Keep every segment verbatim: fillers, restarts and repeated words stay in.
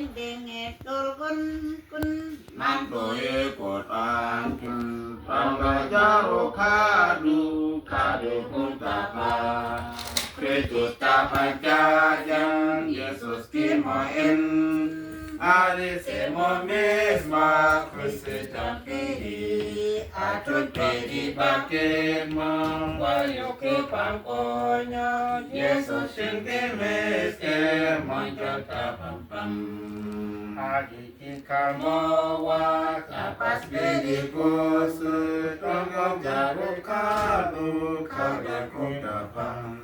Denge turgun kun manto ye kotan kun. Ranga jaru kadu kadu kuntapa. Kristu tapa jajan Yesus kimo en. Ari semo misma Kristu tampiri. Atut pedi bakit mo. Kwa yuki pangkonya. Yesus shinti miske monjata pampam. Agi Kikamowa, kapas pedi kusu, tongom jaru kalu, kalu kundapang.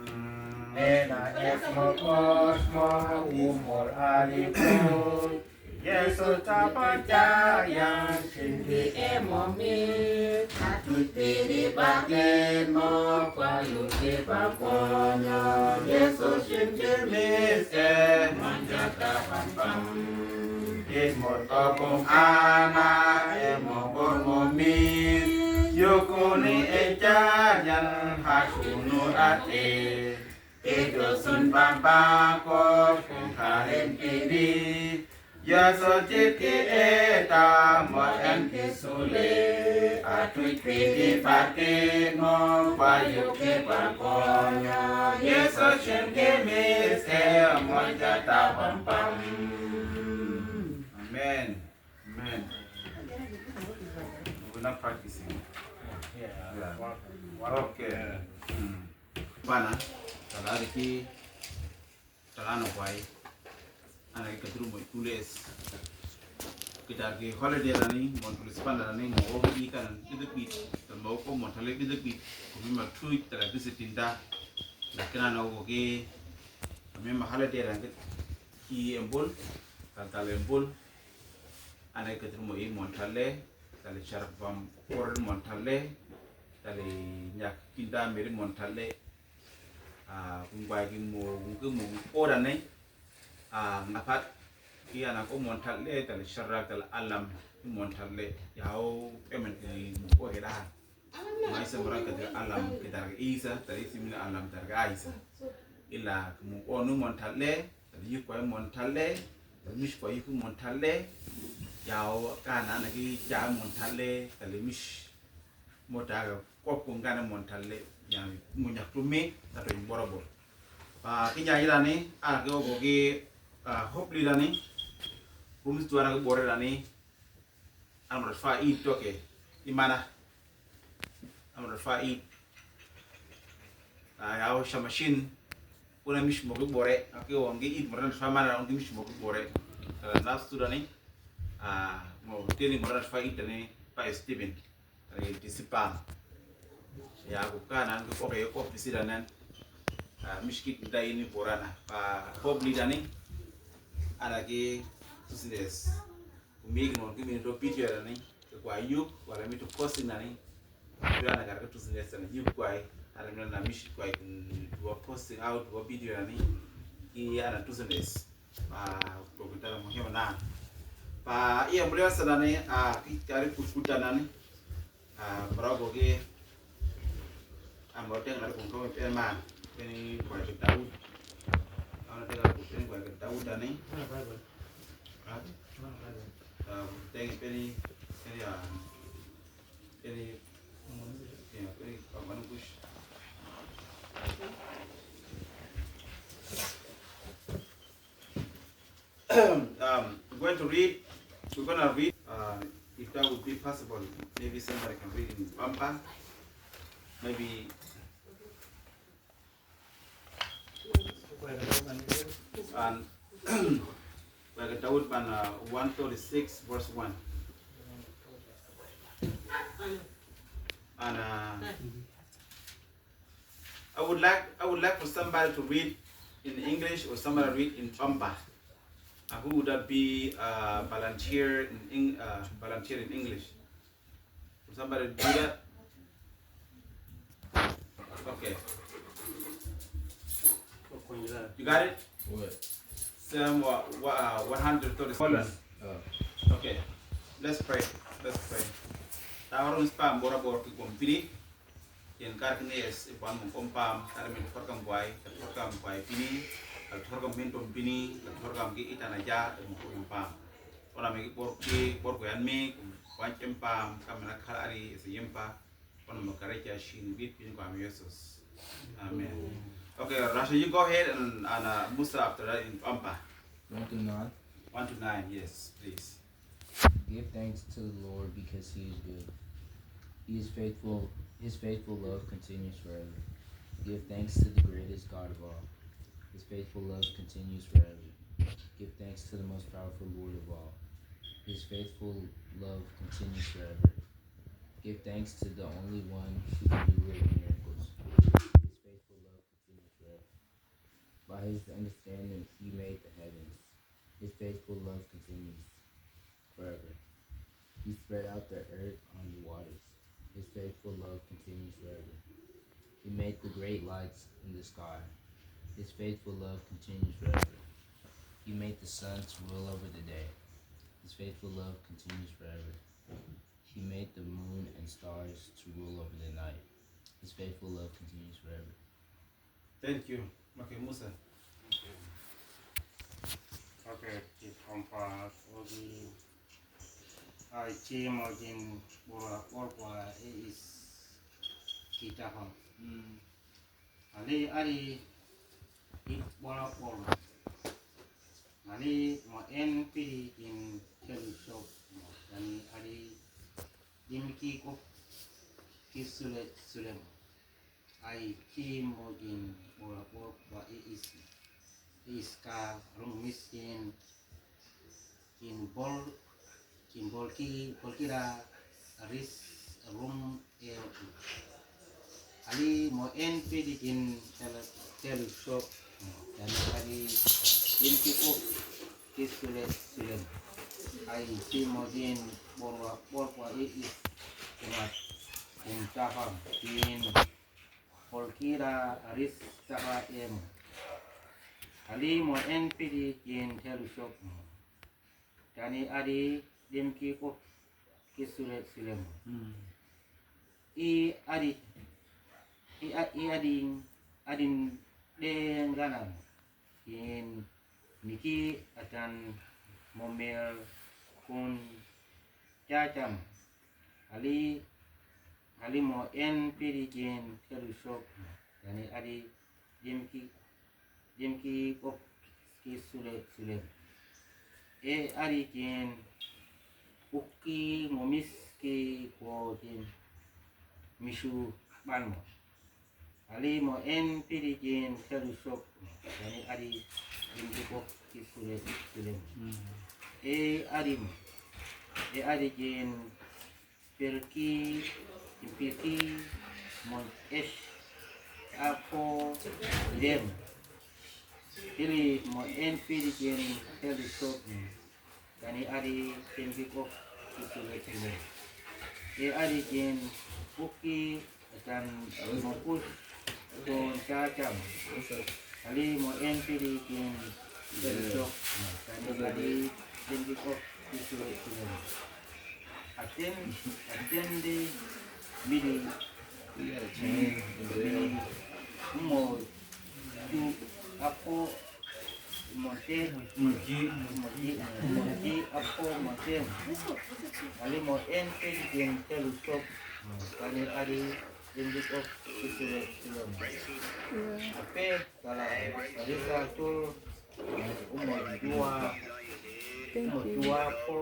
Mena esmo kosmo, umor aliku. Yesu tapa jaya, shinti emomi. Atut pedi bakit mo, kwa yuki pangkonya. Yesu shinti miske, monjata pampam. Imo tokung ana, imo bormomi, yukuni ejajan, hakunu ate. Edo sun bambako, kung karen pini. Yesu jiki eta, mo en ki sule. Atwit pini pati mo, kwa yuki pakonyo. Yesu shingi miske, mo jata pampam. Amen. Amen. We're not practicing. Yeah. Yeah. Okay. Yeah. Mm. Bana, tala ki, tala no kwai. Ana ki katuru mo two days. Ki tar ki holiday rani, mo tulis panda rani, mo o ki kan bidakbit. Mo ko mo tale bidakbit. Ko mi ma tui tala ki sitinda. Lakina no ko ki, ko mi ma holiday rani ki embol, tal tal embol. Ana ki katuru mo i montalle, tale sharpam kor montalle, tale nyak kinda meri montalle. Ah, kungwa ki mo, ki mo orane. Ah, ngapat ki ana ko montalle, tale sharak, tale alam, ki montalle. Yao, emen ki mo ko hera. Maisa mara ka tale alam, ki targa Isa, tale isi mina alam targa Isa. Ila ki mo onu montalle, tale yukwa montalle, tale mish kwa yuku montalle. Yao, ka ana ana ki ja montalle, tale mish. Mo taga kwap ko ngana montalle, ya mo nyak to me, tato in borobor. Ah, ki nya irani, ah, ki ogo ki, ah, hopefully rani, rumi tu ana ki bore rani, ana mara fa i toke, imana, ana mara fa i, ah, ya o shamashin, una mish mo ki bore, aki o ngi i mara fa mana, o ngi mish mo ki bore. Ah, na studani, ah, mo teni mara fa i tani, pa Steven. Tale disipam. Ya ko ka nan ko ke ko fisira nan. Ah, mishkit nda ini borana. Pa public dani. Ana ke business. Ko mi no ki mi to video dani. Ko kwa yuk, wala mi to posting dani. Ko ana kar ko business dani. Yuk kwa. Ana mi na mish kwa, mm, do posting out, do video dani. Ki ana business. Ah, ko kita mo hema na. Pa iya mulai sana ni, ah, ki kari kut kuta nani. Ah, bro, ko ki, ah, mo teng na ko ko pe man. Peni kwa ke Daud. Ah, mo teng na ko peni kwa ke Daud ani. Ah, ah, teng peni, peni, ah, peni, ya, peni, ah, mana kus. Um, we're going to read, we're gonna read, uh, if that would be possible, maybe somebody can read in Pampa. Maybe, and, like Daud ban, uh, one thirty-six, verse one. And, uh, I would like, I would like for somebody to read in English or somebody read in Pampa. And who would that be, uh, volunteer in Eng-, uh, volunteer in English? Would somebody do that? Okay. You got it? What? Psalm wa-, wa-, uh, one hundred thirty. Hold on. Oh. Okay. Let's pray. Let's pray. Tawarum spam bora bor ki kompiri. Yen kar kene yes, ipan mo kompam, kar mi to kar kam buai, kar kam buai pini. Lal twargam men pam pini, lal twargam ki itana ja, e mo ko yam pam. Wana me ki bor ki bor ko yan me, ko wan chem pam, ka me na kal ari, e se yem pa. Wana mo kare ja shin bit pini ko am Yesus. Amen. Okay, Rasha, you go ahead and, and uh, Musa after that in Pampa. One to nine. One to nine, yes, please. Give thanks to the Lord because he is good. He is faithful. His faithful love continues forever. Give thanks to the greatest God of all. His faithful love continues forever. Give thanks to the most powerful Lord of all. His faithful love continues forever. Give thanks to the only one who can do great miracles. His faithful love continues forever. By his understanding, he made the heavens. His faithful love continues forever. He spread out the earth on the waters. His faithful love continues forever. He made the great lights in the sky. His faithful love continues forever. He made the sun to rule over the day. His faithful love continues forever. He made the moon and stars to rule over the night. His faithful love continues forever. Thank you. Okay, Musa. Okay, ti Pampa, ogi, ai, ti mo gin bora, bora, e is kita pam. Mm. Ali, ali, i bora, bora. Ali mo en piri gin telu shop mo. Yani ali dim ki kop ki sule, sule mo. Ai ki mo gin bora, bora, bora, e is. E is ka rung mis gin, gin bol, gin bol ki, bol ki ra ris rum e. Ali mo en pidi gin tele, tele shop. Yani ali gin ki kop ki sule, sule. Ai ki mo gin bora, bora, bora, e is. Kuma kum tapa gin bol ki ra ris tapa em. Ali mo en pidi gin telu shop mo. Yani adi dim ki kop ki sule, sule mo. Mm. I adi, i a-, i adi, adi de ngana mo. Yin niki atan mo mel kun cacam. Ali, ali mo en pidi gin telu shop mo. Yani adi dim ki, dim ki kop ki sule, sule. E adi gin uki mo mis ki kwo gin misu ban mo. Ali mo en pidi gin telu shop mo. Yani adi dim ki kop ki sule, sule mo. Mm. E adi mo. E adi gin pirki, pirki mon esh apo dem. Pili mo en pidi gin telu shop mo. Yani adi dim ki kop ki sule, sule. E adi gin uki atan mo kus kon cacam. Ali mo en pidi gin telu shop mo. Yani adi dim ki kop ki sule, sule. Aten, aten di midi, midi, mo tu apo monte, moji, moji, moji apo monte. Ali mo en pidi gin telu shop. Yani adi dim ki kop ki sule, sule. Ape kala arisa tul, mo jua, mo jua po,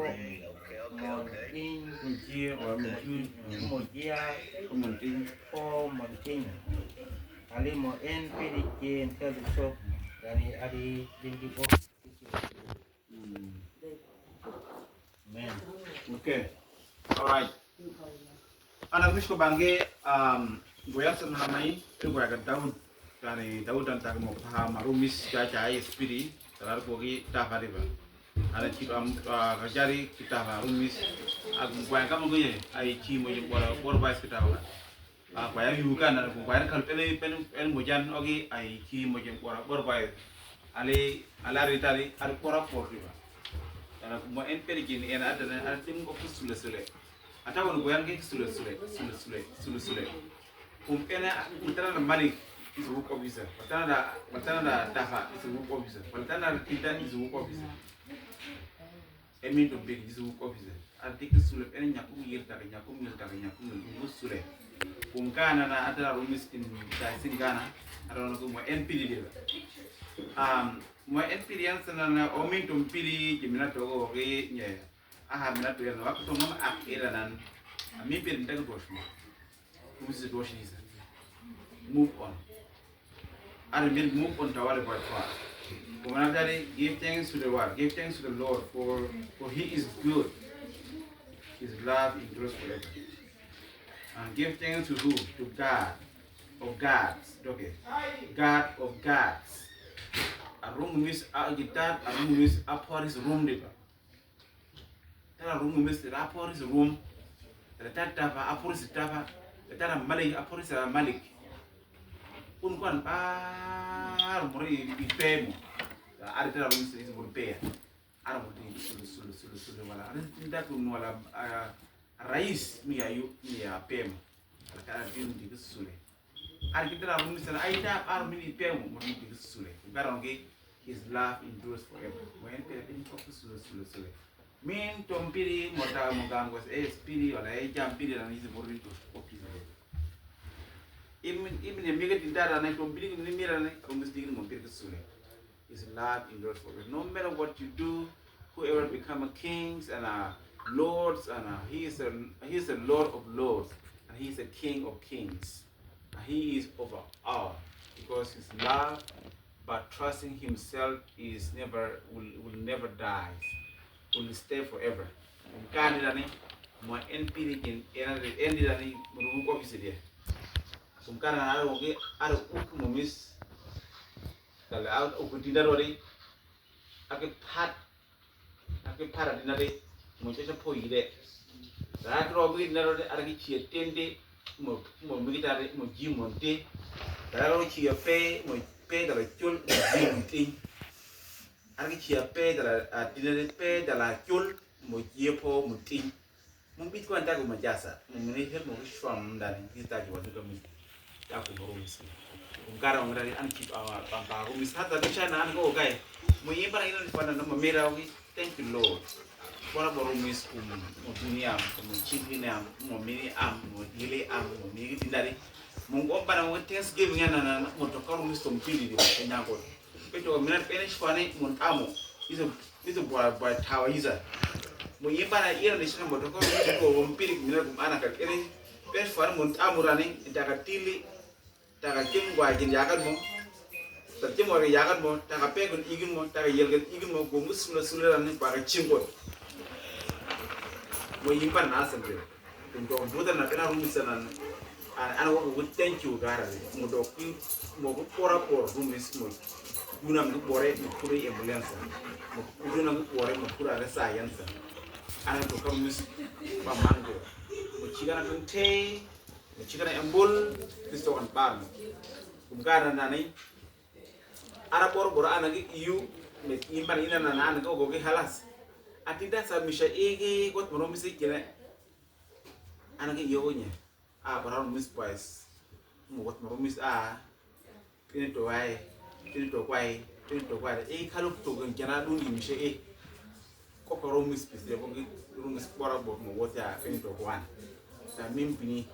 mo in, mo jia, mo jia, mo jia po, mo in. Ali mo en pidi gin telu shop. Yani adi dim ki kop. Amen. Okay. All right. Ana misko bange, um, goya sana mai, e goya ga Daud. Yani Daud dan tag mo paha maru mis cha cha e spiri, tarar ko gi tapa riba. Ana ki am, ah, kajari ki tapa ru mis. Ag goya ga mo goye, ai ki mo je bora, bora bais ki tapa. A, kwaya yu ka na, kwaya kal pele, pele, pele mo jan, ogi, ai, ki mo jen kora, kora kwaya. Ale, ala ri tali, ar kora por di ba. Ala mo en pele jen, en adana, ar tim ko sule sule. Ata won boyan ke sule sule, sule sule, sule sule. Kum pele, kum tala na malik. is a work of Israel. Watana da, watana da tafa is a work of Israel. Watana da kita is a work of Israel. Emin to big is a work of Israel. Artikel sule pene nyaku yir taka nyaku yir taka nyaku yir taka sule. Kum kana na atara rumis kin ta sin kana. Atara ko mo N P D de. Um, mo N P D yan sana na omin to N P D jimina to go ge nye. Aha, mi na tuwe̱l na wa kutung mama ak ira nan. Ami pir mi tagi dosh mo. Move on. Are mi move on tawale by far. Komanadari, give thanks to the Lord. Give thanks to the Lord for, for he is good. His love endures forever. And give thanks to who? To God of gods. Okay. God of gods. Arung mis a gitar, arung mis a Paris Rome diba. Tara Rum, Misri, a Paris Rum. Tara tara tapa, a Paris tapa. Tara Malik, a Paris Malik. Kun kwan pa, ar muri i pemo. Ar tara Rum Misri muri pe. Ar muri sulu sulu sulu sulu wala. Ar tinda kun wala, ah, rais mi ya yu, mi ya pemo. Kara bin di sule. Ar ki tara Rum Misri, ai ta ar mi ni pemo, muri di sule. Garonge, his love endures forever. Mo en pere pere ko sule sule sule. Min to N P D mo ta mo gango e N P D wala e ja N P D na ni mo ri to ko ki sule. Im im ne mi ga tin tara na to N P D ni mi ra ni Rum Misri mo pere sule. His love endures forever. No matter what you do, whoever become a kings and a lords, and a, he is a, he is a Lord of lords, and he is a King of kings, and he is over all, because his love, but trusting himself is never, will, will never die, will stay forever. Kum kani dani, mo N P D kin, N D dani, mo ruko office dia. Kum kani dani, are oge, are uk mo mis, Kala a, o ku dinda rori, a ke pat, a ke pat a dinda re, mo coco po yire. Ra ke ro bi dinda rori, a ke chia tende, mo, mo migita re, mo ji mo nte. Ra ke ro chia pe, mo pe dala chul, mo ji mo nte. A ke chia pe dala, a, dinda re, pe dala chul, mo ji po mo nte. Mo bit ko anta ko majasa. Mo mene hel mo shwam dani. Kita ji wadu kami. Ta ko mo rumis. Kum kara mo dani an kip awa pampa rumis. Hata di chana an ko gai. Mo yimba ina ni fana no mo mera wi. Thank you, Lord. Bora bo rumis kum mo dunia, mo chimbi na, mo mini am, mo dile am, mo mini dindari. Mo ngomba na mo Thanksgiving na na mo to ko rumis to mpili di ko nyako. Peto mina pene shwane mo amo. Iso, iso bwa, bwa tawa iza. Mo yimba na ira ni shina mo to ko mo pirik mina kum ana ka kere. Pe far mo amo rani, daga tili, daga kim gwa jin yagan mo. Daga kim gwa yagan mo, daga pe gun igin mo, daga yel gun igin mo, go mo sula sula rani kwa ga chim ko. Mo yimba na asante. Tum to duda na pena rumis na. An, an wo, wo thank you gara. Mo do ki, mo ko pora por rumis mo. Duna mo bore mo kure ambulance. Mo duna mo bore mo kure science. An to ka rumis pa mango. Mo chigana tun te, mo chigana embol, Kristo kan par mo. Kum gara na ni. Ara boro boro ana gi iyu, me imban ina na ana gi ogo gi halas. Ati da sa misha ege got mo rumis kine. Ana gi iyu nye. A bara rumis boys. Mo got mo rumis a. Kini to wai, kini to kwai, kini to kwai. E kalu to gan jana dun di misha e. Ko ko rumis pis de ko gi rumis boro boro mo wota kini to kwan. Ta mim bini.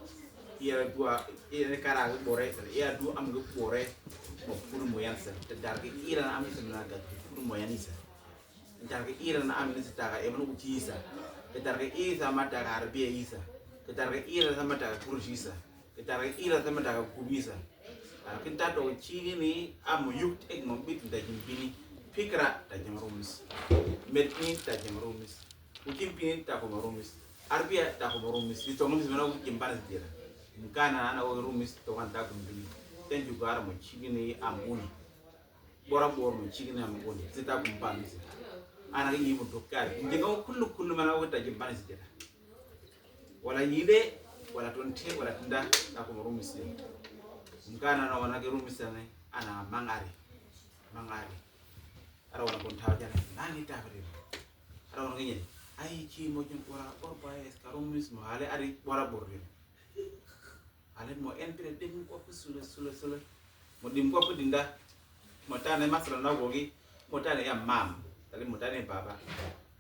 Iya dua, iya kara gi bore, iya du am gi bore. Mo puru mo yansa. Te dar gi ira na am gi na ga puru mo yanisa. Ke dar ke ira na am ni se taga eman uti isa. Ke dar ke isa ma taga arbia isa. Ke dar ke ira sa ma taga kurus isa. Ke dar ke ira sa ma taga kub isa. Ke tato chigini am yuk ek mo bit da jim bini. Pikra da jim rumis. Metni da jim rumis. Ukim bini da kuma rumis. Arbia da kuma rumis. Ito rumis mana ukim bana jira. Mkana ana rumis to kan da kum bini. Thank you gara mo chigini am uni. Bora bora mo chigini am uni. Zita kum bani zita. Ana ga yimu dokari. Nje nga kullu kullu mana wata jim bani zita. Wala yile, wala tonte, wala tinda, na kum rumis. Mkana na wana ke rumis ne, ana mangari. Mangari. Ara wana kun tawa jana, nani ta fere. Ara wana ke nye. Ai chi mo jin bora, bora bora es ka rumis mo hale ari bora bora. Ale mo en pire dem ko ku sule, sule, sule. Mo dim ko ko dinda. Mo tane masra na gogi. Mo tane ya mam. Tale mo tane baba.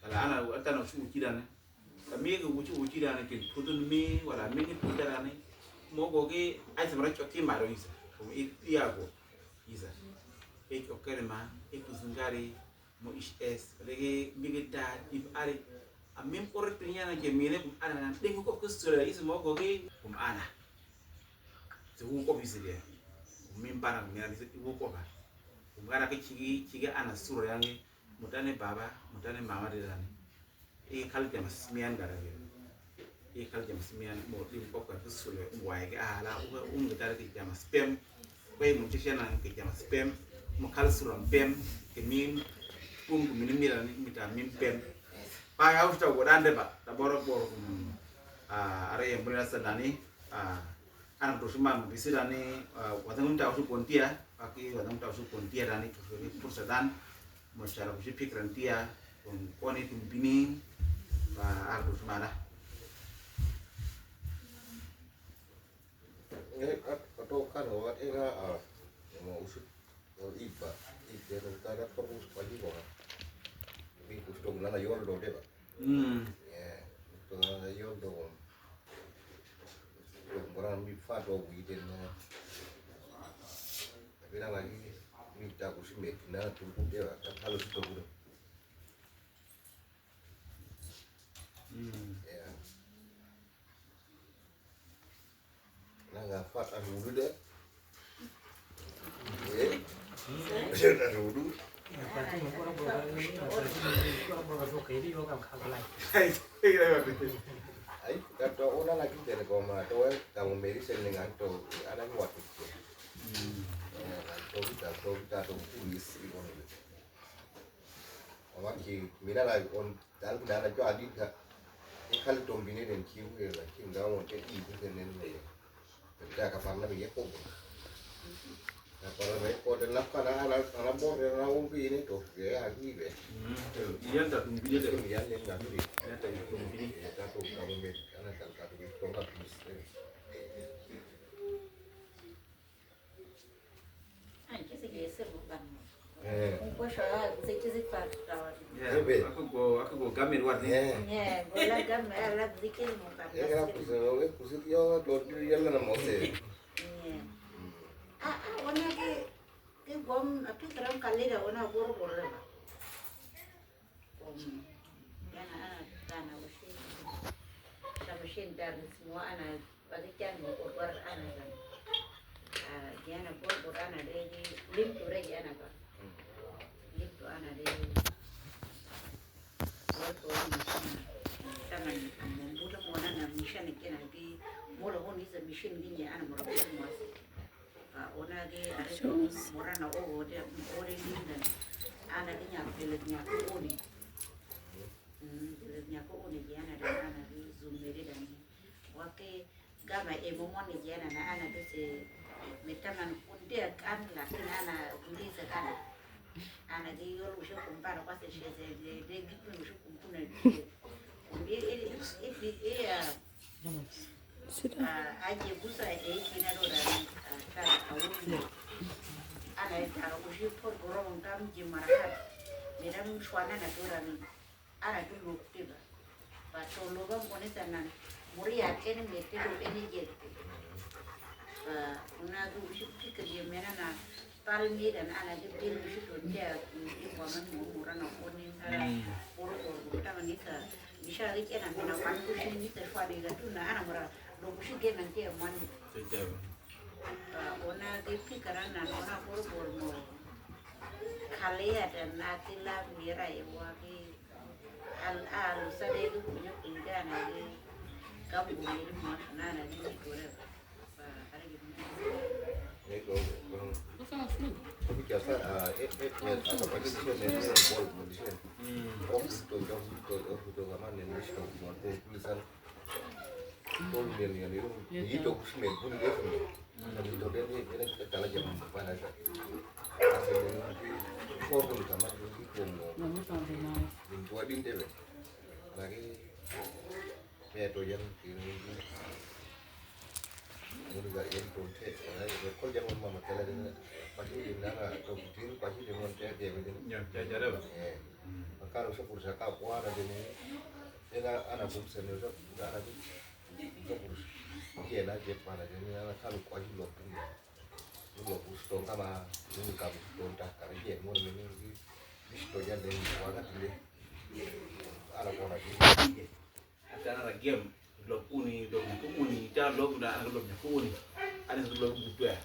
Tale ana tane usu uchi dane. Ka mi ga wuchi wuchi dane ken putun mi wala mi ni puta dane. Mo gogi ai se mara choki maro isa. Ko mi iya go. Isa. E chokere ma. E kuzungari. Mo ish es lege bigi ta ip ari. A mim kore tinya na ke mine kum ana na ding ko ke sura isi mo ko ke kum ana. Se hu ko bisi de. Kum mim para kum ya bisi hu ko ba. Kum ana ke chigi chigi ana sura yangi. Mutane baba, mutane mama de dani. E kal jama simian gara ge. I kal jama simian mo dim ko ka ke sule mo waye ke ala u ka um ke tare ke jama spem. Ko e mo cheshe na ke jama spem. Mo kal sura pem ke min. Um ke min mira ni mita min pem. Pa ya usta go dande ba. Ta boro boro. Ah, are yem bro na sa dani. Ah, ana to suma mo bisi dani. Ah, watang um ta usu kontia. Aki watang um ta usu kontia dani. Kursa dan. Mo cara kusi pikiran tia, kon koni tum bini, ba ardu sumada. Eh, at, ato kan wa ega, ah, mo usut, mo iba, iba no kada ko us pagi ko. Bi us to na yol do de ba. Hmm. Yeah, to na yol do. Bora mi fa do wi de na. Tapi na lagi mi ta kusi me na tu de ba ta kalo si to. Hmm. Yeah. Na nga fat a hudu de. Eh? A hudu. Ai, ka to ona la ki tene ko ma to we ka mo meri sen nga to ana ni watu. Hmm. Eh, to kita, to kita, to pulis i ko. Ama ki mina la on tal ki dana jo adi ka. Kal tombine den ki wu la ki nga won te i ku den nen. Ka ka parla be ko. Ka parla be ko den la kana ana ana bor den na won bi ne to ke a ni be. Yan ta tombine de. Yan nen na bi. Yan ta tombine. Ka to ka mo me ana tal ka to ka. Eh. Yeah, ebe. Aku go, aku go gamen wat ni. Yeah. Yeah, go la gamen, ala zikir mo ka. Eh, kala kusa, eh, kusa yo, do, do, yalla na mose. Yeah. Mm. Ah, ah, ona ke, ke gom, api teram kalira, ona bor, bor, ba. Kom, yana ana tana ushi. Sama shin dar mo ana, pati kan mo ko bar ana kan. Ah, yana bor bor ana de, lim tu re yana kan. Lim tu ana de. Bor bor ana. Sama ni mo buta mo na na mishan ke na di, mo lo hon isa mishin ni ana mo lo mo. Ah, ona ke, are ke, mora na o, o de, o de linda. Ana ke nyaku, nyaku oni. Mm, nyaku oni ke ana de, ana ke zumere dani. Wake gama e mo mone ke ana na, ana ke se, metaman kunde kan la, kin ana kunde se kan. Ana ke yol ushe kumpara kwa se she se, de, de, gitu ushe kumpuna. E, e, e, e, e, ah, Ah, aje busa e kina do da ni, ah, ta, ah, wuri. Ana e tara uji por goro ngam ji marahat. Medam shwana na do da ni. Ana du lukti ba. Ba to lo ba mone sanan. Muri ya kene mete do ene je. Ba una du uji pikir ye mena na. Pal mi dan ana de bil mi shu to ndia, i kwaman mo mura na koni. Mm. Oro oro tama ni ka. Mi sha ri kena mina kwan ku shi ni te fadi ga tu na ana mura. Do ku shi ge nan te man. Te te. Ah, ona de pikara na ona oro oro mo. Kale ya dan na te la mi ra e wa ge. Al, al, sa de du ku nyo inga na ge. Kam bu ni mo na na ni ko re. Muni ga yen tonte, eh, ko jam mama tele de, pati de na na to kutir, pati de mon te de de. Ya, ya, ya, ya. Eh. Mm. Makaro so kursa ka kwa na de ne. Ena ana bum se ne so, ana bum. So kursa. Ke na je pa na de ne, ana kalu kwa ji lo bum. Ni lo bum sto kama, ni ka bum sto ta, ka je mo ne ni, ni sto ja de, wa ka tile. Ana kwa na de. Ata ana gem, lop uni, lop nyaku uni, ta lop na ana lop nyaku uni. Ana lop butu ya.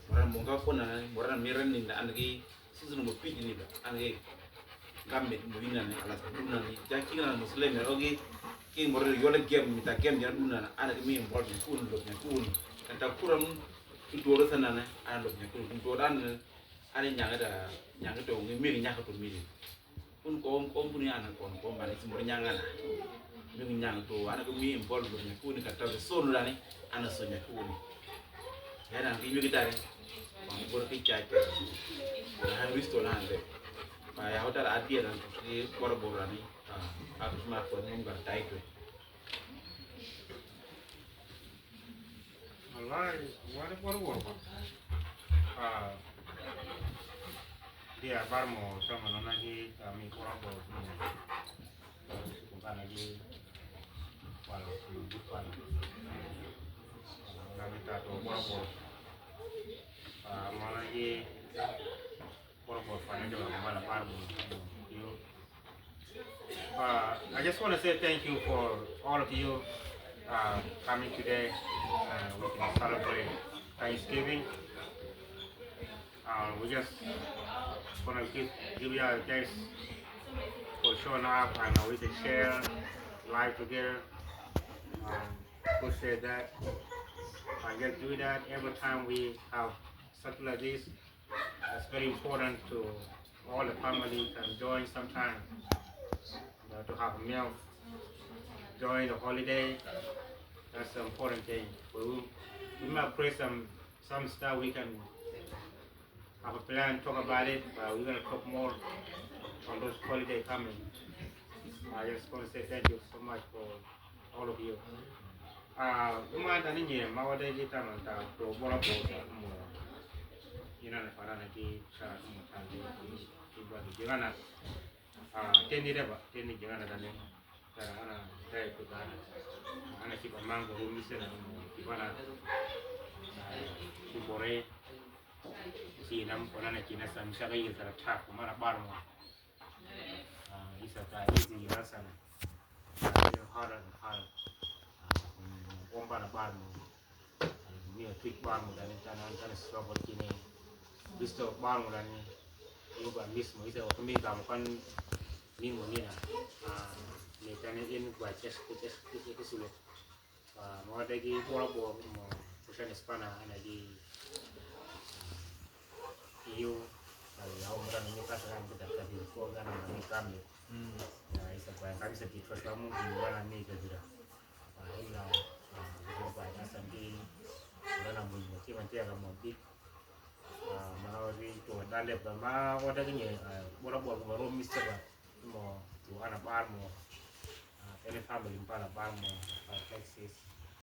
Mora monga kona, mora na miran ni ana ki, susu no mo piji ni ba, ana ki. Gamet mo ina ni, ala sa duna ni. Ja kinga na Muslim ya, ogi. Ki mora yole gem, mi ta gem ya duna, ana ki mi mbol nyaku uni, lop nyaku uni. Kanta kuram, tutu oro sana na, ana lop nyaku uni. Tutu oro ana, ana nyanga da, nyanga to, ngi miri nyanga to miri. Kun ko, ko buni ana kon, ko bani si mori nyanga na. Mi nyanga to, ana ko mi involve lo nyaku ni ka tawe so no dani, ana so nyaku ni. Ya na ki yugi tare. Ko bor ki cha cha. Na ha risto na ande. Ba ya hotel adia na ki bor bor ni. Ah, a tu ma ko ni ngar tai to. Wallahi, wani bor bor ba. Ah, dia bar mo sama no na hi, ah, mi bor bor. Ko kana gi wala, ko kana. Na mi ta to bor bor. Ah, mana gi What about financial and monetary? You, uh, I just want to say thank you for all of you, uh, coming today. Uh, we can celebrate Thanksgiving. Uh, we just want to give, give you a thanks for showing up, and we can share life together. Um, appreciate that. And just do that every time we have something like this. It's very important to all the family can join sometime, you know, to have a meal during the holiday. That's the important thing. We, will- we might create some, some stuff we can have a plan, talk about it, but we're gonna talk more on those holiday coming. I just want to say thank you so much for all of you. Ah, uma tani nye ma wada ji tana ta to bora bora mo. Ina na fara na ki sara mo ta ki ki ba ki jigana. Ah, teni reba, teni jigana tani. Tara ana dai ko tana. Ana ki ba mango ro mi se na mo ki ba na. Ah, ki bore. Si nam ko na na ki na sam sa ga yil tara ta ko mana bar mo. Ah, isa ta isi rasana. Ah, you know, harder and harder. Ah, um, wamba na bar mo. Ah, mi a tweet bar mo dani tana tana struggle kini. Bisto bar mo dani. Yung ba mismo isa ko mi gam kan mi mo nina. Ah, mi tani in ba chest chest chest chest. Ah, mo dagi bora bora mo pushan espana ana di iyo, ah, ya umran ni kasa kan kita kadi ko gana ni kami. Hmm. Ya, isa kwa kami sa di trust kamu di wana ni kadira. Ah, ila, ah, ko kwa kasa di wana mo ni kima tiya kamu di. Ah, ma ri to dale ba ma wada gini, ah, bora bora mo ro mister ba. Mo, to ana bar mo. Ah, any family mo bala bar mo, ah, Texas.